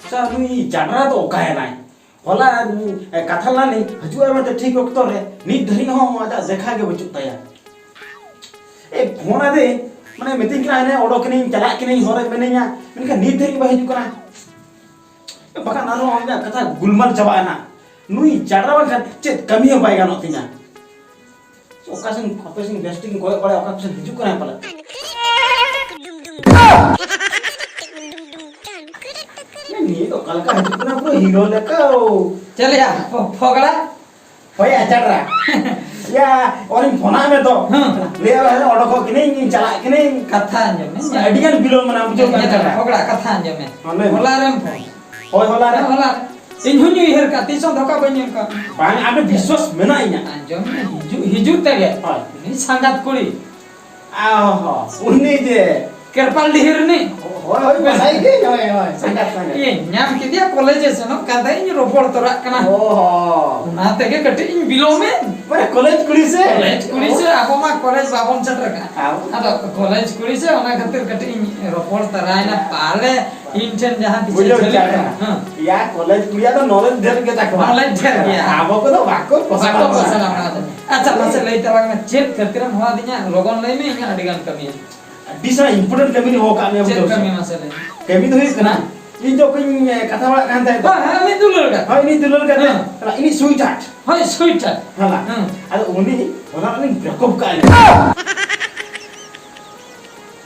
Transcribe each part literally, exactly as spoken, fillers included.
ᱟᱪᱪᱷᱟ, ᱱᱩᱭ ᱪᱟᱰᱨᱟ ᱫᱚ ᱚᱠᱟᱭᱮᱱᱟᱭ? ᱦᱚᱞᱟ, ᱮ, ᱠᱟᱛᱷᱟ ᱞᱮᱱᱟᱞᱤᱧ, ᱦᱤᱡᱩᱜ ᱟᱭ ᱢᱮᱱᱛᱮ ᱴᱷᱤᱠ ᱚᱠᱛᱚ ᱨᱮ, ᱱᱤᱛ ᱫᱷᱟᱹᱨᱤᱡ ᱦᱚᱸ ᱟᱡᱟᱜ ᱫᱮᱠᱷᱟ ᱜᱮ ᱵᱟᱹᱪᱩᱜ ᱛᱟᱭᱟ᱾ ᱮ, ᱯᱷᱳᱱ ᱟᱫᱮ, ᱢᱟᱱᱮ, ᱢᱤᱛᱟᱹᱧ ᱠᱟᱱᱟ, ᱦᱟᱱᱮ ᱚᱰᱚᱠ ᱮᱱᱟᱹᱧ, ᱪᱟᱞᱟᱜ ᱠᱟᱹᱱᱟᱹᱧ, ᱦᱚᱨ ᱨᱮ ᱢᱮᱱᱟᱹᱧᱟ, ᱢᱮᱱᱠᱷᱟᱱ ᱱᱤᱛ ᱫᱷᱟᱹᱨᱤᱡ ᱵᱟᱭ ᱦᱤᱡᱩᱜ ᱠᱟᱱᱟ᱾ ᱮ, ᱵᱟᱠᱷᱟᱱ ᱟᱨᱦᱚᱸ ᱟᱢᱟᱜ ᱠᱟᱛᱷᱟ ᱜᱩᱞᱢᱟᱞ ᱪᱟᱵᱟᱜᱼᱟ ᱱᱟᱜ᱾ ᱱᱩᱭ ᱪᱟᱰᱨᱟ ᱵᱟᱝᱠᱷᱟᱱ ᱪᱮᱫ ᱠᱟᱹᱢᱤ ᱦᱚᱸ ᱵᱟᱭ ᱜᱟᱱᱚᱜ ᱛᱤᱧᱟ᱾ ᱚᱠᱟ ᱥᱮᱱ, ᱦᱟᱯᱮ ᱥᱮᱱ ᱵᱮᱥ ᱴᱷᱤᱠ ᱤᱧ ᱠᱚᱭᱚᱜ ᱵᱟᱲᱟᱭᱟ, ᱚᱠᱟ ᱥᱮᱱ ᱦᱤᱡᱩᱜ ᱠᱟᱱᱟᱭ ᱯᱟᱞᱮ᱾ ᱱᱤᱭᱟᱹ ᱫᱚ ᱚᱠᱟ ᱞᱮᱠᱟ ᱦᱤᱡᱩᱜ ᱠᱟᱱᱟ, ᱯᱩᱨᱟᱹ ᱦᱤᱨᱳ ᱞᱮᱠᱟ, ᱳ᱾ ᱪᱮᱫ ᱞᱮᱭᱟ, ᱯᱷᱚ-, ᱯᱷᱚᱜᱲᱟ? ᱦᱳᱭ, ᱟᱪᱟᱲ ᱨᱟ᱾ ᱭᱟ, ᱚᱨᱤᱧ ᱯᱷᱳᱱᱟᱜ ᱢᱮ ᱛᱚ᱾ ᱦᱮᱸ᱾ ᱞᱟᱹᱭᱟ ᱵᱮᱱ, ᱚᱰᱚᱠᱚᱜ ᱠᱟᱹᱱᱟᱹᱧ, ᱤᱧ ᱪᱟᱞᱟᱜ ᱠᱟᱹᱱᱟᱹᱧ᱾ ᱠᱟᱛᱷᱟ ᱟᱸᱡᱚᱢ ᱢᱮ᱾ ᱟᱹᱰᱤ ᱜᱟᱱ ᱵᱤᱞᱚᱢ ᱢᱮᱱᱟᱜᱼᱟ, ᱵᱩᱡᱷᱟᱹᱣ ᱠᱮᱫᱟᱢ, ᱟᱪᱟᱲ ᱨᱟ᱾ ᱯᱷᱚᱜᱲᱟ, ᱠᱟᱛᱷᱟ ᱟᱸᱡᱚᱢ ᱢᱮ᱾ ᱦᱚᱸ, ᱞᱟᱹᱭ ᱢᱮ᱾ ᱦᱚᱞᱟ ᱨᱮᱢ ᱯᱷᱳᱱ᱾ ᱦᱳᱭ, ᱦᱚᱞᱟ ᱨᱮ᱾ ᱦᱮᱸ, ᱦᱚᱞᱟ᱾ ᱤᱧ ᱦᱚᱸᱧ ᱩᱭᱦᱟᱹᱨ ᱠᱟᱜ, ᱛᱤᱥ ᱦᱚᱸ ᱫᱷᱳᱠᱟ ᱵᱟᱹᱧ ᱮᱢ ᱠᱟᱜ᱾ ᱵᱟᱝ, ᱟᱯᱮ ᱵᱤᱥᱣᱟᱥ ᱢᱮᱱᱟᱜ ᱤᱧᱟᱹ᱾ ᱟᱸᱡᱚᱢ ᱢᱮ, ᱦᱤᱡᱩᱜ, ᱦᱤᱡᱩᱜ ᱛᱮᱜᱮ᱾ ᱦᱳᱭ᱾ ᱩᱱᱤ ᱥᱟᱸᱜᱟᱛ ᱠᱩᱲᱤ᱾ ᱚ ᱦᱚᱸ, ᱩᱱᱤ ᱡᱮ᱾ ᱠᱮᱨᱯᱟᱞ ᱰᱤᱦᱤ ᱨᱤᱱᱤᱡ᱾ ᱦᱳᱭ, ᱦᱳᱭ, ᱵᱟᱰᱟᱭ ᱜᱮ, ᱦᱳᱭ, ᱦᱳᱭ, ᱥᱟᱸᱜᱟᱛ, ᱥᱟᱸᱜᱟᱛ᱾ ᱤᱧ ᱧᱟᱢ ᱠᱮᱫᱮᱭᱟ, ᱠᱚᱞᱮᱡᱽ ᱮ ᱥᱮᱱᱚᱜ ᱠᱟᱱ ᱛᱟᱦᱮᱸ, ᱤᱧ ᱨᱚᱯᱚᱲ ᱛᱚᱨᱟᱜ ᱠᱟᱱᱟ᱾ ᱚ ᱦᱚᱸ᱾ ᱚᱱᱟ ᱛᱮᱜᱮ ᱠᱟᱹᱴᱤᱡ ᱤᱧ ᱵᱤᱞᱚᱢᱮᱱ᱾ ᱢᱟᱱᱮ ᱠᱚᱞᱮᱡᱽ ᱠᱩᱲᱤ ᱥᱮ? ᱠᱚᱞᱮᱡᱽ ᱠᱩᱲᱤ ᱥᱮ, ᱟᱵᱚ ᱢᱟ ᱠᱚᱞᱮᱡᱽ ᱵᱟᱵᱚᱱ ᱥᱮᱴᱮᱨ ᱠᱟᱜᱼᱟ᱾ ᱟᱵᱚ ᱟᱫᱚ ᱠᱚᱞᱮᱡᱽ ᱠᱩᱲᱤ ᱥᱮ, ᱚᱱᱟ ᱠᱷᱟᱹᱛᱤᱨ ᱠᱟᱹᱴᱤᱡ ᱤᱧ ᱨᱚᱯᱚᱲ ᱛᱟᱨᱟᱭᱮᱱᱟ᱾ ᱯᱟᱞᱮ ᱤᱧ ᱴᱷᱮᱱ ᱡᱟᱦᱟᱸ ᱛᱤᱥ ᱵᱩᱡᱷᱟᱹᱣ ᱡᱷᱟᱹᱞᱤᱜ ᱪᱟᱞᱟᱜ ᱠᱟᱱᱟ᱾ ᱠᱟᱱᱟ᱾ ᱦᱮᱸ᱾ ᱭᱟ, ᱠᱚᱞᱮᱡᱽ ᱠᱩᱲᱤᱭᱟᱜ ᱫᱚ knowledge ᱰᱷᱮᱨ ᱜᱮ ᱛᱟᱠᱚᱣᱟ᱾ Knowledge ᱰᱷᱮᱨ ᱜᱮᱭᱟ᱾ ᱟᱵᱚ ᱠᱚᱫᱚ ᱵᱟᱠᱚ ᱯᱚᱥᱟᱣᱟ᱾ ᱵᱟᱠᱚ ᱯᱚᱥᱟᱣᱟ ᱚᱱᱟ ᱫᱚ᱾ ᱟᱪᱪᱷᱟ, ᱢᱟᱥᱮ ᱞᱟᱹᱭ ᱛᱟᱞᱟᱝ ᱢᱮ, ᱪᱮᱫ ᱠᱷᱟᱹᱛᱤᱨᱮᱢ ᱦᱚᱦᱚ ᱟᱹᱫᱤᱧᱟ? ᱞᱚᱜᱚᱱ ᱞᱟᱹᱭ ᱢᱮ, ᱤᱧᱟᱹᱜ ᱟᱹᱰᱤ ᱜᱟᱱ ᱠᱟᱹᱢᱤ ᱦᱮᱱᱟᱜᱼᱟ᱾ ᱟᱹᱰᱤ ᱥᱟᱨᱟ important ᱠᱟᱹᱢᱤ ᱨᱮ ᱦᱚᱦᱚ ᱠᱟᱜ ᱢᱮᱭᱟ, ᱪᱮᱫ ᱵᱩᱡᱷᱟᱹᱣ ᱠᱟᱹᱢᱤ ᱥᱮ? ᱢᱟᱥᱮ ᱞᱟᱹᱭ ᱢᱮ᱾ ᱠᱟᱹᱢᱤ ᱫᱚ ᱦᱩᱭᱩᱜ ᱠᱟᱱᱟ, ᱤᱧ ᱡᱚᱠᱷᱚᱱᱤᱧ, ᱮ, ᱠᱟᱛᱷᱟ ᱵᱟᱲᱟᱜ ᱠᱟᱱ ᱛᱟᱦᱮᱸ ᱫᱚ᱾ ᱦᱮᱸ, ᱦᱮᱸ, ᱩᱱᱤ ᱫᱩᱞᱟᱹᱲ ᱜᱟᱛᱮ᱾ ᱦᱳᱭ, ᱩᱱᱤ ᱫᱩᱞᱟᱹᱲ ᱜᱟᱛᱮ᱾ ᱦᱮᱸ᱾ ᱦᱳᱭ, ᱤᱧᱤᱡ sweetheart᱾ ᱦᱳᱭ, sweetheart᱾ ᱦᱮᱸ᱾ ᱟᱫᱚ ᱩᱱᱤ ᱦᱚᱞᱟ ᱩᱱᱤ breakup ᱠᱟᱜᱼᱟᱭ᱾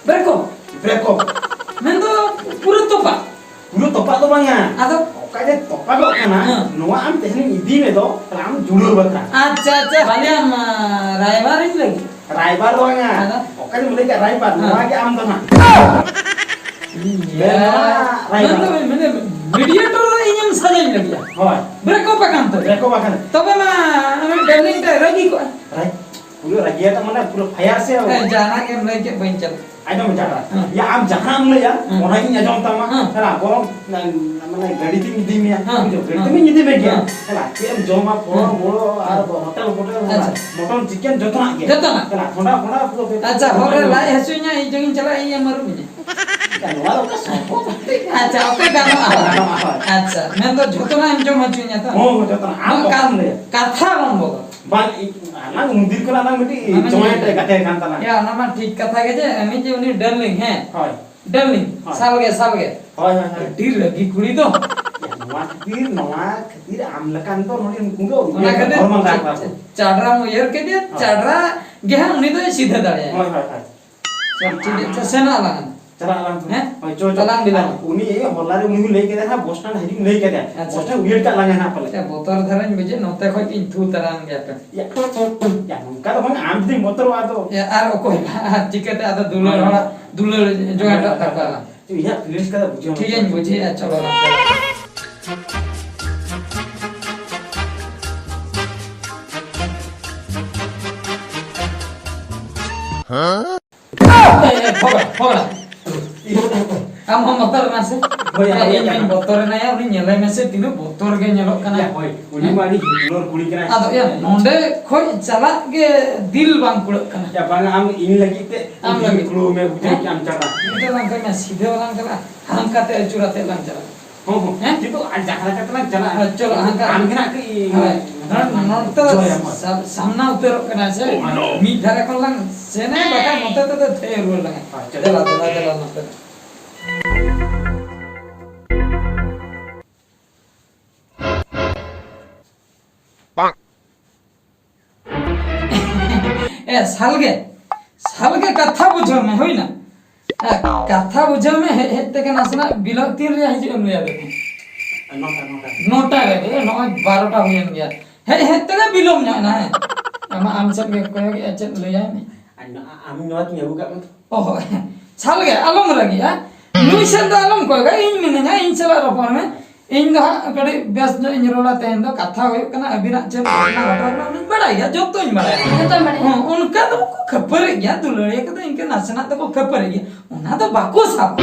Breakup? Breakup᱾ ᱢᱮᱱᱫᱚ ᱯᱩᱨᱟᱹ ᱛᱚᱯᱟᱜ? ᱯᱩᱨᱟᱹ ᱛᱚᱯᱟᱜ ᱫᱚ ᱵᱟᱝᱟ᱾ ᱟᱫᱚ? ᱚᱠᱟ ᱡᱮ ᱛᱚᱯᱟᱜᱚᱜ ᱠᱟᱱᱟ, ᱦᱮᱸ᱾ ᱱᱚᱣᱟ ᱟᱢ ᱛᱮᱦᱮᱧ ᱤᱫᱤ ᱢᱮ ᱫᱚ, ᱛᱟᱦᱞᱮ ᱟᱢ ᱡᱩᱲᱟᱹᱣ ᱵᱟᱠᱷᱨᱟ᱾ ᱟᱪᱪᱷᱟ, ᱟᱪᱪᱷᱟ, ᱵᱷᱟᱞᱮ ᱟᱢ, ᱟ, ᱨᱟᱭᱵᱟᱨᱤᱧ ᱞᱟᱹᱜᱤᱫ᱾ ᱨᱟᱭᱵᱟᱨ ᱫᱚ ᱵᱟᱝᱟ᱾ ᱟᱫᱚ? ᱚᱠᱟ ᱡᱮᱢ ᱞᱟᱹᱭ ᱠᱮᱫ ᱨᱟᱭᱵᱟᱨ, ᱦᱮᱸ᱾ ᱱᱚᱣᱟ ᱜᱮ ᱟᱢ ᱫᱚ ᱱᱟᱜ᱾ ᱤᱭᱟᱹ᱾ ᱢᱮᱱ ᱱᱚᱣᱟ ᱨᱟᱭᱵᱟᱨ᱾ ᱢᱮᱱᱫᱚ, ᱢᱮᱱᱫᱚ mediator ᱫᱚ ᱤᱧᱮᱢ ᱥᱟᱡᱟᱧ ᱞᱟᱹᱜᱤᱫ᱾ ᱦᱳᱭ᱾ Breakup ᱟᱠᱟᱱ ᱛᱮ᱾ Breakup ᱟᱠᱟᱱ᱾ ᱛᱚᱵᱮ ᱢᱟ ᱟᱢᱤᱡ darling ᱴᱟᱜ ᱨᱟᱹᱜᱤ ᱠᱚᱜᱼᱟ᱾ ᱨᱟᱭ-, ᱯᱩᱨᱟᱹ ᱨᱟᱹᱜᱤᱭᱟᱛᱮ ᱢᱟᱱᱮ ᱯᱩᱨᱟᱹ ᱯᱷᱟᱭᱟᱨ ᱥᱮ᱾ ᱦᱮᱸ, ᱡᱟᱦᱟᱱᱟᱜ ᱜᱮᱢ ᱞᱟᱹᱭ ᱠᱮᱫ, ᱵᱟᱹᱧ ᱪᱟᱞᱟᱜᱼᱟ᱾ ᱟᱸᱡᱚᱢ ᱢᱮ ᱡᱟᱦᱟᱸ᱾ ᱦᱮᱸ᱾ ᱭᱟ, ᱟᱢ ᱡᱟᱦᱟᱸᱢ ᱞᱟᱹᱭᱟ, ᱦᱮᱸ᱾ ᱚᱱᱟᱜᱤᱧ ᱟᱸᱡᱚᱢ ᱛᱟᱢᱟ᱾ ᱦᱮᱸ᱾ ᱪᱟᱞᱟᱜ ᱵᱚᱨᱚᱝ ᱢᱟᱱᱮ ᱜᱟᱹᱰᱤ ᱛᱤᱧ ᱤᱫᱤ ᱢᱮᱭᱟ᱾ ᱦᱮᱸ᱾ ᱵᱩᱡᱷᱟᱹᱣ? ᱜᱟᱹᱰᱤ ᱦᱮᱸ᱾ ᱛᱮᱢ ᱤᱫᱤ ᱢᱮ ᱜᱮᱭᱟ᱾ ᱦᱮᱸ᱾ ᱪᱟᱞᱟᱜ ᱪᱮᱫ ᱮᱢ ᱡᱚᱢᱟ, ᱯᱷᱚᱲ, ᱦᱮᱸ᱾ ᱢᱚᱲᱚ, ᱟᱨ ᱦᱮᱸ᱾ ᱦᱳᱴᱮᱞ, ᱦᱳᱴᱮᱞ, ᱟᱪᱪᱷᱟ᱾ ᱢᱚᱴᱚᱱ, ᱪᱤᱠᱮᱱ, ᱡᱚᱛᱚᱱᱟᱜ ᱜᱮ᱾ ᱡᱚᱛᱚᱱᱟᱜ? ᱪᱟᱞᱟᱜ ᱛᱷᱚᱸᱰᱟ, ᱯᱷᱚᱸᱰᱟ, ᱯᱩᱨᱟᱹ ᱯᱮ-, ᱟᱪᱪᱷᱟ, ᱦᱚᱨ ᱨᱮ ᱞᱟᱡ ᱦᱟᱹᱥᱩᱧᱟ, ᱤᱧ ᱡᱚᱜᱤᱧ ᱪᱟᱞᱟᱜᱼᱟ, ᱤᱧ ᱮᱢ ᱟᱹᱨᱩᱵᱤᱧᱟ᱾ ᱱᱚᱣᱟ ᱫᱚ ᱚᱠᱟ ᱥᱚᱢᱵᱷᱚᱵ ᱵᱟᱝ ᱠᱟᱱᱟ᱾ ᱟᱪᱪᱷᱟ, ᱚᱠᱟ ᱜᱟᱱᱚᱜᱼᱟ? ᱜᱟᱱᱚᱜᱼᱟ, ᱦᱳᱭ᱾ ᱟᱪᱪᱷᱟ, ᱢᱮᱱᱫᱚ ᱡᱚᱛᱚᱱᱟᱜ ᱮᱢ ᱡᱚᱢ ᱦᱚᱪᱚᱧᱟ ᱛᱚ? ᱦᱳᱭ, ᱦᱳᱭ, ᱡᱚᱛᱚᱱᱟᱜ᱾ ᱟᱢ ᱱᱚᱣᱟ ᱚᱠᱟᱢ ᱞᱟᱹᱭᱟ? ᱠᱟᱛᱷᱟ ᱵᱟᱢ ᱵᱚᱫᱚᱞ᱾ ᱵᱟᱝ, ᱤᱧ ᱟᱞᱟᱝ ᱩᱱᱫᱤᱱ ᱠᱷᱚᱱᱟᱜ ᱞᱟᱝ ᱢᱤᱫᱴᱤᱡ ᱚᱱᱟ ᱡᱚᱢᱟᱭ ᱢᱤᱫᱴᱤᱡ ᱜᱟᱛᱮ ᱠᱟᱱ ᱛᱟᱞᱟᱝ᱾ ᱭᱟ, ᱚᱱᱟ ᱢᱟ ᱴᱷᱤᱠ ᱠᱟᱛᱷᱟ ᱜᱮ ᱡᱮ ᱩᱱᱤ ᱡᱮ ᱩᱱᱤ ᱰᱟᱨᱞᱤᱝ, ᱦᱮᱸ? ᱦᱳᱭ᱾ ᱰᱟᱨᱞᱤᱝ, ᱦᱳᱭ᱾ ᱥᱟᱞᱜᱮ, ᱥᱟᱞᱜᱮ᱾ ᱦᱳᱭ, ᱦᱳᱭ, ᱦᱳᱭ᱾ ᱟᱹᱰᱤ ᱨᱟᱹᱜᱤ ᱠᱩᱲᱤ ᱫᱚ᱾ ᱭᱟ, ᱱᱚᱣᱟ ᱠᱷᱟᱹᱛᱤᱨ, ᱱᱚᱣᱟ ᱠᱷᱟᱹᱛᱤᱨ ᱟᱢ ᱞᱮᱠᱟᱱ ᱫᱚ ᱱᱚᱰᱮ ᱱᱩᱠᱩ ᱫᱚ ᱚᱱᱟ ᱤᱭᱟᱹ ᱠᱷᱟᱹᱛᱤᱨ ᱦᱚᱲᱢᱚ ᱪᱟ-, ᱜᱟᱱ ᱠᱚᱣᱟ ᱠᱚ᱾ ᱪᱟ-, ᱪᱟᱰᱨᱟᱢ ᱩᱭᱦᱟᱹᱨ ᱠᱮᱫᱮᱭᱟ, ᱦᱳᱭ᱾ ᱪᱟᱰᱨᱟ ᱜᱮ ᱦᱟᱸᱜ ᱩᱱᱤ ᱫᱚᱭ ᱥᱤᱫᱷᱟᱹ ᱫᱟᱲᱮᱭᱟᱭᱟ᱾ ᱦᱳᱭ, ᱦᱳᱭ, ᱦᱳᱭ᱾ ᱴᱷᱤᱠ ᱟᱪᱷᱮ, ᱥᱮᱱᱚᱜ ᱟᱞᱟᱝ᱾ ᱪᱟᱞᱟᱜ ᱟᱞᱟᱝ ᱛᱚᱵᱮ᱾ ᱦᱮᱸ? ᱦᱳᱭ, ᱪᱚ, ᱪᱚ᱾ ᱟᱞᱟᱝ ᱵᱤᱞᱟᱝ᱾ ᱩᱱᱤ ᱦᱚᱞᱟ ᱨᱮ ᱩᱱᱤ ᱞᱟᱹᱭ ᱠᱮᱫᱟ ᱦᱟᱸᱜ, ᱵᱚᱥ ᱥᱴᱮᱱᱰ ᱦᱤᱡᱩᱜ ᱞᱟᱹᱭ ᱠᱮᱫᱟ᱾ ᱟᱪᱪᱷᱟ᱾ ᱵᱚᱥ ᱥᱴᱮᱱᱰ ᱩᱭᱦᱟᱹᱨ ᱠᱟᱜ ᱞᱟᱝᱟ ᱦᱟᱸᱜ ᱯᱟᱞᱮ᱾ ᱟᱪᱪᱷᱟ, ᱵᱚᱛᱚᱨ ᱫᱷᱟᱨᱟᱧ ᱵᱩᱡᱷᱟᱹᱣ, ᱱᱚᱛᱮ ᱠᱷᱚᱡ ᱜᱤᱧ ᱛᱷᱩ ᱛᱟᱨᱟᱝ ᱜᱮᱭᱟ ᱯᱮ᱾ ᱭᱟ, ᱭᱟ, ᱱᱚᱝᱠᱟ ᱫᱚ ᱵᱟᱝ, ᱟᱢ ᱡᱩᱫᱤᱢ ᱵᱚᱛᱚᱨᱚᱜᱼᱟ ᱟᱫᱚ᱾ ᱭᱟ, ᱟᱨ ᱚᱠᱚᱭ ᱵᱟ-, ᱟᱨ ᱪᱤᱠᱟᱹᱛᱮ ᱟᱫᱚ ᱫᱩᱞᱟᱹᱲ ᱦᱳᱭ᱾ ᱦᱚᱲᱟᱜ ᱫᱩᱞᱟᱹᱲ ᱡᱚᱜᱟᱲ ᱦᱳᱭ, ᱠᱟᱜ ᱦᱳᱭ, ᱛᱟᱠᱚᱣᱟ᱾ ᱦᱳᱭ᱾ ᱤᱧ ᱦᱟᱸᱜ ᱯᱷᱤᱞᱤᱝᱥ ᱠᱟᱫᱟ, ᱵᱩᱡᱷᱟᱹᱣ ᱴᱷᱤᱠ ᱜᱮᱧ ᱵᱩᱡᱷᱟᱹᱣᱟ, ᱪᱚᱞᱚ᱾ ᱮ, ᱮ, ᱯᱷᱚᱜᱲᱟ, ᱯᱷᱚᱜᱲᱟ᱾ ᱟᱢ ᱦᱚᱸ ᱵᱚᱛᱚᱨ ᱮᱱᱟ ᱥᱮ? ᱦᱳᱭ, ᱦᱳᱭ, ᱤᱧ ᱦᱳᱭ᱾ ᱦᱚᱸᱧ ᱵᱚᱛᱚᱨ ᱮᱱᱟ ᱭᱟ, ᱩᱱᱤ ᱧᱮᱞᱮ ᱢᱮᱥᱮ ᱛᱤᱱᱟᱹᱜ ᱵᱚᱛᱚᱨ ᱜᱮ ᱧᱮᱞᱚᱜ ᱠᱟᱱᱟ᱾ ᱭᱟ, ᱦᱳᱭ, ᱩᱱᱤ ᱢᱟ ᱟᱹᱰᱤ ᱦᱤᱴᱞᱚᱨ ᱠᱩᱲᱤ ᱠᱟᱱᱟᱭ᱾ ᱟᱫᱚ ᱭᱟ, ᱱᱚᱸᱰᱮ ᱠᱷᱚᱡ ᱪᱟᱞᱟᱜ ᱜᱮ ᱫᱤᱞ ᱵᱟᱝ ᱠᱩᱲᱟᱹᱜ ᱠᱟᱱᱟ᱾ ᱭᱟ, ᱵᱟᱝᱟ, ᱟᱢ ᱤᱧ ᱞᱟᱹᱜᱤᱫ ᱛᱮ ᱟᱢ ᱞᱟᱹᱜᱤᱫ᱾ ᱠᱩᱲᱟᱹᱣ ᱢᱮ, ᱵᱩᱡᱷᱟᱹᱣ ᱦᱮᱸ? ᱠᱮᱜ ᱟᱢ, ᱪᱟᱞᱟᱜ᱾ ᱱᱤᱛᱚᱜ ᱞᱟᱝ ᱠᱟᱹᱢᱤᱭᱟ, ᱥᱤᱫᱷᱟᱹ ᱵᱟᱞᱟᱝ ᱪᱟᱞᱟᱜᱼᱟ, ᱦᱟᱱᱠᱟᱛᱮ ᱟᱹᱪᱩᱨ ᱟᱛᱮ ᱞᱟᱝ ᱪᱟᱞᱟᱜᱼᱟ᱾ ᱦᱚᱸ, ᱦᱚᱸ᱾ ᱦᱮᱸ? ᱠᱤᱱᱛᱩ ᱟᱨ ᱡᱟᱦᱟᱸ ᱞᱮᱠᱟ ᱛᱮᱞᱟᱝ ᱪᱟᱞᱟᱜᱼᱟ᱾ ᱦᱳᱭ, ᱪᱚᱞᱚ, ᱦᱟᱱᱠᱟ᱾ ᱟᱢ ᱜᱮ ᱱᱟᱜ ᱠᱟᱹᱡ ᱦᱳᱭ᱾ ᱱᱚ-, ᱱᱚᱛᱮ ᱫᱚ ᱡᱚᱭᱟᱢ ᱦᱳᱭ᱾ ᱥᱟ-, ᱥᱟᱢᱱᱟ ᱩᱛᱟᱹᱨᱚᱜ ᱠᱟᱱᱟ ᱥᱮ? Oh, no᱾ ᱢᱤᱫ ᱫᱷᱟᱨᱮ ᱠᱷᱚᱱ ᱞᱟᱝ ᱥᱮᱱᱟ, ᱵᱟᱠᱷᱟᱱ ᱱᱚᱛᱮ ᱛᱮᱫᱚ ᱛᱷᱮᱭ ᱨᱩᱣᱟᱹᱲ ᱞᱟᱝᱟ᱾ ᱟᱪᱪᱷᱟ᱾ ᱫᱮᱞᱟ, ᱫᱮᱞᱟ, ᱫᱮᱞᱟ ᱱᱚᱛᱮ᱾ ᱮ, ᱥᱟᱞᱜᱮ, ᱥᱟᱞᱜᱮ ᱠᱟᱛᱷᱟ ᱵᱩᱡᱷᱟᱹᱣ ᱢᱮ, ᱦᱩᱭᱱᱟ? ᱮ, ᱠᱟᱛᱷᱟ ᱵᱩᱡᱷᱟᱹᱣ ᱢᱮ, ᱦᱮᱡ, ᱦᱮᱡ ᱛᱮᱜᱮ ᱱᱟᱥᱮᱱᱟᱜ ᱵᱤᱞᱚᱢ, ᱛᱤᱱ ᱨᱮᱭᱟᱜ ᱦᱤᱡᱩᱜ ᱮᱢ ᱞᱟᱹᱭᱟ ᱫᱮ? ᱱᱚᱴᱟ, ᱱᱚᱴᱟ᱾ ᱱᱚᱴᱟ ᱨᱮ, ᱮ, ᱱᱚᱜᱼᱚᱭ ᱵᱟᱨᱚᱴᱟ ᱦᱩᱭᱮᱱ ᱜᱮᱭᱟ᱾ ᱦᱮᱡ, ᱦᱮᱡ ᱛᱮᱜᱮ ᱵᱤᱞᱚᱢ ᱧᱚᱜ ᱮᱱᱟ, ᱦᱮᱸ᱾ ᱟᱢᱟᱜ, ᱟᱢ ᱥᱮᱫ ᱜᱮ ᱠᱚᱭᱚᱜᱮᱜᱼᱟ, ᱪᱮᱫ ᱞᱟᱹᱭᱟᱭ ᱢᱮ? ᱟᱨ ᱱᱚᱣᱟ, ᱟᱢ ᱱᱚᱣᱟ ᱛᱤᱧ ᱟᱹᱜᱩ ᱠᱟᱜ ᱢᱮ᱾ ᱚ, ᱥᱟᱞᱜᱮ, ᱟᱞᱚᱢ ᱨᱟᱹᱜᱤᱜᱼᱟ᱾ ᱱᱩᱭ ᱥᱮᱫ ᱫᱚ ᱟᱞᱚᱢ ᱠᱚᱭᱚᱜᱟ, ᱤᱧ ᱢᱤᱱᱟᱹᱧᱟ, ᱤᱧ ᱥᱟᱞᱟᱜ ᱨᱚᱯᱚᱲ ᱢᱮ᱾ ᱤᱧ ᱫᱚ ᱦᱟᱸᱜ ᱠᱟᱹᱴᱤᱡ ᱵᱮᱥ ᱧᱚᱜ ᱤᱧ ᱨᱚᱲᱟ ᱛᱮᱦᱮᱧ ᱫᱚ᱾ ᱠᱟᱛᱷᱟ ᱦᱩᱭᱩᱜ ᱠᱟᱱᱟ, ᱟᱹᱵᱤᱱᱟᱜ ᱪᱮᱫ ᱜᱷᱚᱴᱚᱱᱟ ᱜᱷᱚᱴᱟᱣ ᱞᱮᱱᱟ ᱚᱱᱟᱧ ᱵᱟᱲᱟᱭ ᱜᱮᱭᱟ, ᱡᱚᱛᱚᱧ ᱵᱟᱲᱟᱭᱟ᱾ ᱡᱚᱛᱚᱢ ᱵᱟᱲᱟᱭᱟ᱾ ᱦᱚᱸ, ᱚᱱᱠᱟ ᱫᱚ ᱵᱟᱠᱚ ᱠᱷᱟᱹᱯᱟᱹᱨᱤᱜ ᱜᱮᱭᱟ, ᱫᱩᱞᱟᱹᱲᱤᱭᱟᱹ ᱠᱚᱫᱚ ᱤᱱᱠᱟᱹ ᱱᱟᱥᱮᱱᱟᱜ ᱫᱚᱠᱚ ᱠᱷᱟᱹᱯᱟᱹᱨᱤᱜ ᱜᱮᱭᱟ, ᱚᱱᱟ ᱫᱚ ᱵᱟᱠᱚ ᱥᱟᱵᱟ᱾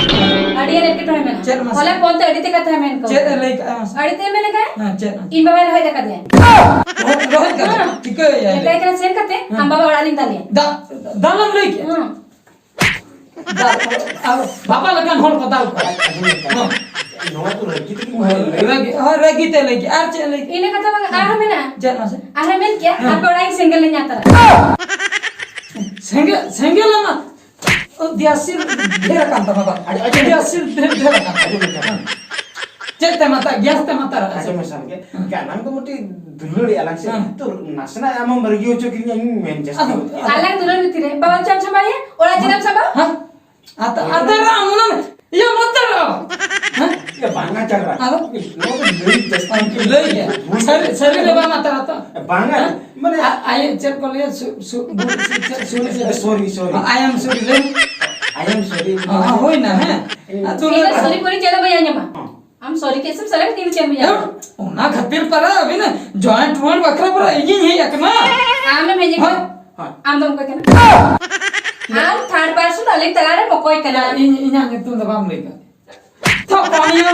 ᱟᱹᱰᱤ ᱟᱱ ᱮᱴᱠᱮᱴᱚᱬᱮ ᱢᱮᱱᱟᱜᱼᱟ᱾ ᱪᱮᱫ ᱢᱟᱥᱮ? ᱦᱚᱞᱟ ᱯᱷᱳᱱ ᱛᱮ ᱟᱹᱰᱤ ᱛᱮ ᱠᱟᱛᱷᱟᱭ ᱢᱮᱱ ᱠᱚ᱾ ᱪᱮᱫ ᱮ ᱞᱟᱹᱭ ᱠᱟᱜᱼᱟ ᱢᱟᱥᱮ? ᱟᱹᱰᱤ ᱛᱮ ᱢᱮᱱ ᱞᱮᱠᱷᱟᱱ ᱦᱮᱸ, ᱪᱮᱫ? ᱤᱧ ᱵᱟᱵᱟᱭ ᱨᱚᱦᱮᱫ ᱟᱠᱟᱫᱮᱭᱟ᱾ ᱨᱚᱦᱮᱫ, ᱨᱚᱦᱮᱫ ᱠᱟᱫᱟ? ᱦᱮᱸ᱾ ᱪᱤᱠᱟᱹᱭᱟᱭ? ᱢᱮᱛᱟᱭ ᱠᱟᱱᱟ, "ᱥᱮᱱ ᱠᱟᱛᱮ ᱦᱮᱸ᱾ ᱟᱢ ᱵᱟᱵᱟ ᱚᱲᱟᱜ ᱨᱤᱧ ᱫᱟᱞᱮᱭᱟ᱾" ᱫᱟ-, ᱫᱟᱞᱮᱢ ᱞᱟᱹᱭ ᱠᱮᱜᱼᱟ? ᱦᱮᱸ᱾ ᱫᱟᱞ, ᱟᱨ ᱵᱟᱵᱟ ᱞᱮᱠᱟᱱ ᱦᱚᱲ ᱠᱚ ᱫᱟᱞ ᱠᱚᱣᱟ᱾ ᱟᱸᱡᱚᱢ ᱞᱮᱠᱷᱟᱱ᱾ ᱦᱮᱸ᱾ ᱱᱚᱣᱟ ᱫᱚ ᱨᱟᱹᱜᱤ ᱛᱮᱜᱮ ᱠᱚ ᱦᱳᱭ, ᱞᱟᱹᱭ᱾ ᱨᱟᱹᱜᱤ, ᱦᱳᱭ, ᱨᱟᱹᱜᱤ ᱛᱮ ᱞᱟᱹᱭ ᱠᱮᱜᱼᱟ᱾ ᱟᱨ ᱪᱮᱫ ᱮ ᱞᱟᱹᱭ ᱠᱮᱜᱼᱟ? ᱤᱱᱟᱹ ᱠᱟᱛᱷᱟ ᱵᱟᱝ, ᱟᱨᱦᱚᱸ ᱢᱮᱱᱟᱜᱼᱟ᱾ ᱪᱮᱫ ᱢᱟᱥᱮ? ᱟᱨᱦᱚᱸ ᱢᱮᱱ ᱠᱮᱜᱼᱟ, ᱦᱮᱸ᱾ ᱟᱯᱮ ᱚᱲᱟᱜ ᱤᱧ ᱥᱮᱸᱜᱮᱞ ᱞᱤᱧ ᱟᱛᱟᱨᱟ᱾ ᱥᱮᱸᱜᱮᱞ, ᱥᱮᱸᱜᱮᱞ ᱟᱢᱟ? ᱚ, ᱜᱮᱥ ᱥᱤᱞ ᱰᱷᱮᱨ ᱟᱠᱟᱱ ᱛᱟᱢᱟ ᱵᱟ? ᱟᱹᱰᱤ, ᱟᱹᱰᱤ ᱜᱮᱥ ᱥᱤᱞ ᱰᱷᱮᱨ, ᱰᱷᱮᱨ ᱟᱠᱟᱱ ᱛᱟᱢᱟ᱾ ᱟᱹᱰᱤ ᱢᱚᱡᱟ᱾ ᱪᱮᱫ ᱛᱮ ᱢᱟᱛᱟ-, ᱜᱮᱥ ᱛᱮ ᱢᱟᱛᱟᱨᱟ? ᱟᱸᱡᱚᱢ ᱢᱮ ᱥᱟᱢᱜᱮ, ᱦᱮᱸ᱾ ᱜᱟᱱᱟᱝ ᱫᱚ ᱢᱤᱫᱴᱤᱡ ᱫᱩᱞᱟᱹᱲᱤ ᱟᱞᱟᱝ ᱥᱮ, ᱦᱮᱸ᱾ ᱛᱚ ᱱᱟᱥᱮᱱᱟᱜ ᱟᱢᱮᱢ ᱨᱟᱹᱜᱤ ᱦᱚᱪᱚ ᱠᱤᱫᱤᱧᱟ, ᱤᱧ ᱢᱮᱱ ᱡᱟᱹᱥᱛᱤ ᱟᱫᱚ, ᱜᱚᱫ ᱠᱮᱫᱟ᱾ ᱟᱞᱟᱝ ᱫᱩᱞᱟᱹᱲ ᱵᱷᱤᱛᱤᱨ ᱨᱮ ᱵᱟᱵᱟ ᱪᱟᱢ ᱥᱟᱢᱵᱟᱭᱟ? ᱚᱲᱟᱜ ᱪᱮᱫᱟᱢ ᱥᱟᱢᱵᱟ? ᱦᱮᱸ? ᱟᱛᱟ-, ᱟᱛᱟᱨᱟ ᱟᱢ ᱚᱱᱟ ᱤᱭᱟᱹ ᱢᱟᱛᱟᱨᱟ᱾ ᱦᱮᱸ? ᱤᱭᱟᱹ ᱵᱟᱝᱟ ᱪᱟᱞᱟᱜᱼᱟ᱾ ᱟᱫᱚ? ᱱᱚᱣᱟ ᱫᱚ ᱞᱟᱹᱭ ᱡᱟᱹᱥᱛᱤ ᱞᱟᱹᱭ ᱜᱮ᱾ ᱵᱷᱩᱞ᱾ ᱥᱟᱹᱨᱤ, ᱥᱟᱹᱨᱤ ᱫᱚ ᱵᱟᱝ ᱟᱛᱟᱨᱟ ᱛᱚ? ᱵᱟᱝᱟ, ᱦᱮᱸ? ᱢᱟᱱᱮ ᱟ-, ᱟᱭ-, ᱪᱮᱫ ᱠᱚ ᱞᱟᱹᱭᱟ? ᱥᱩ-, ᱥᱩ-, ᱵᱩ-, ᱥᱩ-, ᱪᱮᱫ, ᱥᱩᱨᱤ ᱥᱮ ᱪᱮᱫ? Sorry, sorry. I am sorry, ᱞᱟᱹᱭ ᱢᱮ᱾ I am sorry. ᱦᱚᱸ, ᱦᱩᱭᱱᱟ, ᱦᱮᱸ᱾ ᱤᱧ ᱟᱫᱚ ᱤᱧ ᱫᱚ ᱞᱟᱹᱭ ᱥᱚᱨᱤ ᱯᱚᱨᱤ ᱪᱮᱫ ᱦᱚᱸ ᱵᱟᱹᱧ ᱟᱸᱡᱚᱢᱟ᱾ ᱦᱚᱸ᱾ ᱟᱢ ᱥᱚᱨᱤ ᱠᱮᱫ ᱥᱮᱢ ᱥᱟᱞᱟᱜ ᱛᱤᱱ ᱪᱮᱫ ᱮᱢ ᱩᱭᱦᱟᱹᱨ? ᱦᱮᱸ, ᱚᱱᱟ ᱠᱷᱟᱹᱛᱤᱨ ᱯᱟᱨᱟ ᱟᱹᱵᱤᱱ joint road ᱵᱟᱠᱷᱨᱟ ᱯᱟᱨᱟ ᱤᱧᱤᱧ ᱦᱮᱡ ᱟᱠᱟᱱᱟ᱾ ᱟᱢᱮᱢ ᱦᱮᱡ ᱟᱠᱟᱱᱟ? ᱦᱳᱭ᱾ ᱦᱳᱭ᱾ ᱟᱢ ᱫᱚᱢ ᱚᱠᱚᱭ ᱠᱟᱱᱟ? ᱟᱢ third person ᱟᱹᱞᱤᱧ ᱛᱟᱞᱟᱨᱮ ᱚᱠᱚᱭ ᱠᱟᱱᱟ? ᱤᱧ, ᱤᱧᱟᱹᱜ ᱧᱩᱛᱩᱢ ᱫᱚ ᱵᱟᱢ ᱞᱟᱹᱭ ᱠᱟᱜ᱾ ᱛᱷᱟᱯᱟᱱᱤᱭᱟ᱾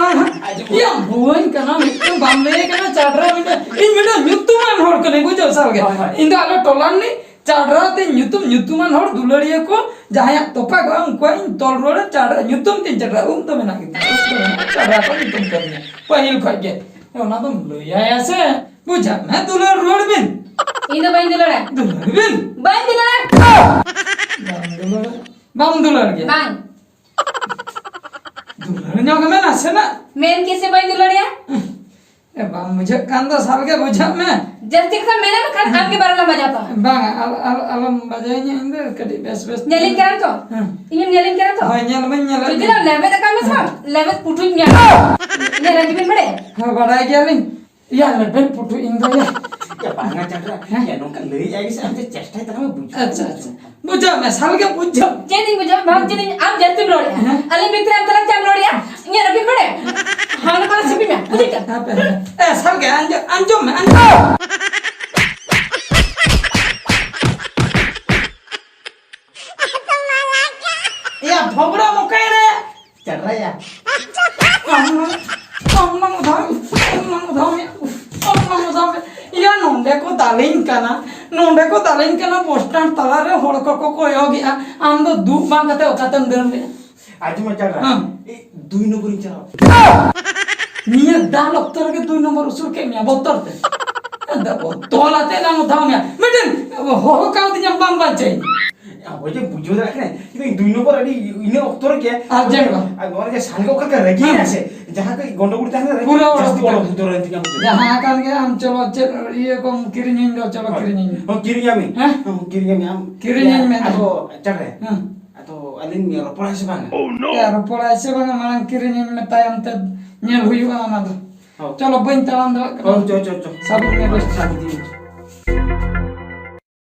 ᱭᱟ, ᱵᱷᱩᱣᱟᱹᱧ ᱠᱟᱱᱟ ᱢᱤᱫᱴᱟᱝ, ᱵᱟᱢ ᱞᱟᱹᱭ ᱠᱟᱱᱟ, ᱪᱟᱰᱨᱟ ᱢᱤᱫᱴᱟᱝ᱾ ᱤᱧ ᱢᱤᱫᱴᱟᱝ ᱧᱩᱛᱩᱢᱟᱱ ᱦᱚᱲ ᱠᱟᱹᱱᱟᱹᱧ, ᱵᱩᱡᱷᱟᱹᱣ ᱥᱟᱞᱜᱮ? ᱦᱳᱭ, ᱦᱳᱭ᱾ ᱤᱧ ᱫᱚ ᱟᱞᱮ ᱴᱚᱞᱟ ᱨᱤᱱᱤᱡ ᱪᱟᱰᱨᱟ ᱛᱮ ᱧᱩᱛᱩᱢ, ᱧᱩᱛᱩᱢᱟᱱ ᱦᱚᱲ, ᱫᱩᱞᱟᱹᱲᱤᱭᱟᱹ ᱠᱚ ᱡᱟᱦᱟᱸᱭᱟᱜ ᱛᱚᱯᱟᱜᱚᱜᱼᱟ, ᱩᱱᱠᱩᱣᱟᱜ ᱤᱧ ᱛᱚᱞ ᱨᱩᱣᱟᱹᱲᱟ᱾ ᱪᱟᱰᱨᱟ ᱧᱩᱛᱩᱢ ᱛᱤᱧ ᱪᱟᱰᱨᱟ, ᱩᱵ ᱫᱚ ᱢᱮᱱᱟᱜ ᱜᱮᱛᱤᱧᱟ, ᱩᱵ ᱫᱚ ᱢᱮᱱᱟᱜᱼᱟ, ᱪᱟᱰᱨᱟ ᱠᱚ ᱧᱩᱛᱩᱢ ᱠᱟᱹᱫᱤᱧᱟ ᱯᱟᱹᱦᱤᱞ ᱠᱷᱚᱡ ᱜᱮ᱾ ᱚᱱᱟ ᱫᱚᱢ ᱞᱟᱹᱭᱟᱭᱟ ᱥᱮ? ᱵᱩᱡᱷᱟᱹᱜ ᱢᱮ, ᱫᱩᱞᱟᱹᱲ ᱨᱩᱣᱟᱹᱲ ᱵᱤᱱ᱾ ᱤᱧ ᱫᱚ ᱵᱟᱹᱧ ᱫᱩᱞᱟᱹᱲᱟ᱾ ᱫᱩᱞᱟᱹᱲ ᱵᱤᱱ᱾ ᱵᱟᱹᱧ ᱫᱩᱞᱟᱹᱲᱟ᱾ ᱵᱟᱢ ᱫᱩᱞᱟᱹᱲᱟ? ᱵᱟᱢ ᱫᱩᱞᱟᱹᱲ ᱜᱮᱭᱟ? ᱵᱟᱝ᱾ ᱫᱩᱞᱟᱹᱲ ᱧᱚᱜ ᱢᱮ ᱱᱟᱥᱮᱱᱟᱜ᱾ ᱢᱮᱱ ᱠᱮᱫ ᱥᱮ ᱵᱟᱹᱧ ᱫᱩᱞᱟᱹᱲ ᱮᱭᱟ? ᱮ, ᱵᱟᱝ ᱵᱩᱡᱷᱟᱹᱜ ᱠᱟᱱ ᱫᱚ, ᱥᱟᱞᱜᱮ ᱵᱩᱡᱷᱟᱹᱜ ᱢᱮ᱾ ᱡᱟᱹᱥᱛᱤ ᱠᱟᱛᱷᱟ ᱢᱮᱱ ᱞᱮᱠᱷᱟᱱ ᱟᱢ ᱜᱮ ᱵᱟᱨᱚᱱ ᱵᱟᱡᱟᱣ ᱛᱟᱢᱟ᱾ ᱵᱟᱝ, ᱟᱞ-, ᱟᱞ-, ᱟᱞᱚᱢ ᱵᱟᱡᱟᱣᱤᱧᱟ, ᱤᱧ ᱫᱚ ᱠᱟᱹᱴᱤᱡ ᱵᱮᱥ ᱵᱮᱥ ᱧᱮᱞᱤᱧ ᱠᱟᱱᱟᱢ ᱛᱚ? ᱦᱮᱸ᱾ ᱤᱧᱮᱢ ᱧᱮᱞᱤᱧ ᱠᱟᱱᱟ ᱛᱚ? ᱦᱳᱭ, ᱧᱮᱞ ᱢᱟᱧ ᱧᱮᱞᱮᱫ ᱡᱩᱫᱤ ᱢᱮᱭᱟ᱾ ᱞᱟᱝ ᱞᱮᱵᱮᱫ ᱟᱠᱟᱫ ᱢᱮ ᱥᱮ ᱵᱟᱝ? ᱦᱮᱸ᱾ ᱞᱮᱵᱮᱫ ᱯᱩᱴᱷᱩᱧ ᱧᱟᱢᱟ᱾ ᱤᱧᱟᱹᱜ ᱨᱟᱹᱜᱤ ᱵᱤᱱ ᱵᱟᱲᱟᱭᱟ? ᱦᱮᱸ, ᱵᱟᱲᱟᱭ ᱜᱮᱭᱟᱞᱤᱧ᱾ ᱭᱟ, ᱞᱮᱵᱮᱫ ᱯᱩᱴᱷᱩ ᱤᱧ ᱫᱚ ᱭᱟ᱾ ᱭᱟ, ᱵᱟᱝᱟ ᱪᱟᱪᱟ, ᱦᱮᱸ? ᱭᱟ, ᱱᱚᱝᱠᱟ ᱞᱟᱹᱭ ᱟᱭ ᱜᱮᱥᱮ, ᱟᱢ ᱫᱚ ᱪᱮᱥᱴᱟᱭ ᱛᱟᱞᱟᱝ ᱢᱮ, ᱵᱩᱡᱷᱟᱹᱣ᱾ ᱟᱪᱪᱷᱟ, ᱟᱪᱪᱷᱟ᱾ ᱵᱩᱡᱷᱟᱹᱣ ᱢᱮ, ᱥᱟᱞᱜᱮ ᱵᱩᱡᱷᱟᱹᱣ᱾ ᱪᱮᱫ ᱤᱧ ᱵᱩᱡᱷᱟᱹᱣ? ᱵᱟᱢ ᱪᱮᱫ ᱤᱧ, ᱟᱢ ᱡᱟᱹᱥᱛᱤᱢ ᱨᱚᱲᱮᱜᱼᱟ᱾ ᱦᱮᱸ? ᱟᱹᱞᱤᱧ ᱵᱷᱤᱛᱨᱤ ᱟᱢ ᱛᱟᱞᱟᱝ ᱪᱮᱫ ᱮᱢ ᱨᱚᱲᱮᱜᱼᱟ? ᱤᱧᱟᱹᱜ ᱨᱟᱹᱜᱤ ᱵᱟᱲᱟᱭᱟ? ᱦᱟᱱᱟ ᱠᱚᱨᱮ ᱥᱤᱯᱤ ᱢᱮ᱾ ᱮ, ᱥᱟᱞᱜᱮ, ᱟᱸᱡᱚᱢ, ᱟᱸᱡᱚᱢ ᱢᱮ, ᱟᱸᱡᱚᱢ ᱢᱮ᱾ ᱮᱭᱟ, ᱵᱷᱚᱜᱽᱲᱟ ᱢᱚᱠᱟᱭ ᱨᱮ᱾ ᱪᱟᱰᱨᱟᱭᱟ᱾ ᱟᱢ ᱱᱚ-, ᱟᱢ ᱱᱚ ᱫᱷᱟᱣ, ᱟᱢ ᱱᱚ ᱫᱷᱟᱣ, ᱟᱢ ᱱᱚ ᱫᱷᱟᱣ᱾ ᱤᱭᱟ, ᱱᱚᱰᱮ ᱠᱚ ᱫᱟᱞᱤᱧ ᱠᱟᱱᱟ, ᱱᱚᱰᱮ ᱠᱚ ᱫᱟᱞᱤᱧ ᱠᱟᱱᱟ, ᱵᱚᱥ ᱥᱴᱮᱱᱰ ᱛᱟᱞᱟᱨᱮ ᱦᱚᱲ ᱠᱚᱠᱚ ᱠᱚᱭᱚᱜᱮᱜᱼᱟ, ᱟᱢ ᱫᱚ ᱫᱩᱜ ᱵᱟᱝ ᱠᱟᱛᱮ ᱚᱠᱟᱛᱮᱢ ᱫᱟᱹᱲ ᱞᱮᱜᱼᱟ? ᱟᱸᱡᱚᱢ ᱢᱮ, ᱪᱟᱰᱨᱟ᱾ ᱦᱮᱸ᱾ ᱮ, ᱫᱩᱭ ᱱᱚᱢᱵᱚᱨᱤᱧ ᱪᱟᱞᱟᱣ᱾ ᱱᱤᱭᱟᱹ ᱫᱟᱞ ᱚᱠᱛᱚ ᱨᱮᱜᱮ ᱫᱩᱭ ᱱᱚᱢᱵᱚᱨ ᱩᱥᱩᱨ ᱠᱮᱫ ᱢᱮᱭᱟ ᱵᱚᱛᱚᱨ ᱛᱮ᱾ ᱟᱫᱚ ᱛᱚᱞ ᱟᱛᱮ ᱞᱟᱝ ᱚᱛᱷᱟᱣ ᱢᱮᱭᱟ᱾ ᱢᱤᱫᱴᱮᱱ ᱦᱚᱦᱚ ᱠᱟᱣᱫᱤᱧᱟᱢ ᱵᱟᱝ ᱵᱟᱧᱪᱟᱭᱤᱧ᱾ ᱦᱳᱭ ᱡᱮ ᱵᱩᱡᱷᱟᱹᱣ ᱫᱟᱲᱮᱭᱟᱜ ᱠᱟᱱᱟᱹᱧ, ᱠᱤᱱᱛᱩ ᱤᱧ ᱫᱩᱭ ᱱᱚᱢᱵᱚᱨ ᱟᱹᱰᱤ ᱤᱱᱟᱹ ᱚᱠᱛᱚ ᱨᱮᱜᱮ ᱟᱨ ᱪᱮᱫ ᱦᱚᱸ ᱵᱟᱝ᱾ ᱟᱨ ᱱᱚᱣᱟ ᱨᱮᱜᱮ ᱥᱟᱸᱜᱮ ᱚᱠᱟ ᱞᱮᱠᱟ ᱨᱟᱹᱜᱤᱭᱮᱱᱟ ᱦᱮᱸ᱾ ᱥᱮ, ᱡᱟᱦᱟᱸ ᱠᱟᱹᱡ ᱜᱚᱱᱰᱚᱜᱳᱞ ᱛᱟᱦᱮᱱᱟ ᱨᱮ, ᱯᱩᱨᱟᱹ ᱡᱟᱹᱥᱛᱤ ᱚᱰᱚᱠ ᱚᱰᱚᱠ ᱩᱛᱟᱹᱨ ᱮᱱ ᱛᱤᱧᱟ ᱵᱩᱡᱷᱟᱹᱣ᱾ ᱡᱟᱦᱟᱸ ᱠᱟᱱ ᱜᱮ ᱟᱢ ᱪᱚᱞᱚ ᱪᱮᱫ ᱤᱭᱟᱹ ᱠᱚᱢ ᱠᱤᱨᱤᱧᱟᱹᱧ ᱫᱚ, ᱪᱚᱞᱚ ᱦᱳᱭ᱾ ᱠᱤᱨᱤᱧᱟᱹᱧ ᱢᱮ᱾ ᱦᱚᱸ, ᱠᱤᱨᱤᱧᱟᱢᱤᱧ᱾ ᱦᱮᱸ? ᱦᱚᱸ, ᱠᱤᱨᱤᱧᱟᱢᱤᱧ ᱟᱢ᱾ ᱠᱤᱨᱤᱧᱟᱹᱧ ᱢᱮ᱾ ᱟᱫᱚ, ᱪᱟᱰᱨᱮ᱾ ᱦᱮᱸ᱾ ᱟᱫᱚ ᱟᱹᱞᱤᱧ ᱨᱚᱯᱚᱲᱟ ᱥᱮ ᱵᱟᱝᱟ? ᱮ, ᱨᱚᱯᱚᱲᱟᱭ ᱥᱮ ᱵᱟᱝᱟ, ᱢᱟᱲᱟᱝ ᱠᱤᱨᱤᱧᱟᱹᱧ ᱢᱮ, ᱛᱟᱭᱚᱢ ᱛᱮ ᱧᱮᱞ ᱦᱩᱭᱩᱜᱼᱟ ᱚᱱᱟ ᱫᱚ᱾ ᱦᱚᱸ᱾ ᱪᱚᱞᱚ, ᱵᱟᱹᱧ ᱛᱟᱲᱟᱢ ᱫᱟᱲᱮᱭᱟᱜ ᱠᱟᱱᱟ᱾ ᱦᱚᱸ, ᱪᱚ, ᱪᱚ, ᱪᱚ᱾ ᱥᱟᱵᱚᱱ ᱢᱮ ᱵᱮᱥ᱾ ᱥᱟᱵᱚᱱ ᱫᱤᱭᱮ᱾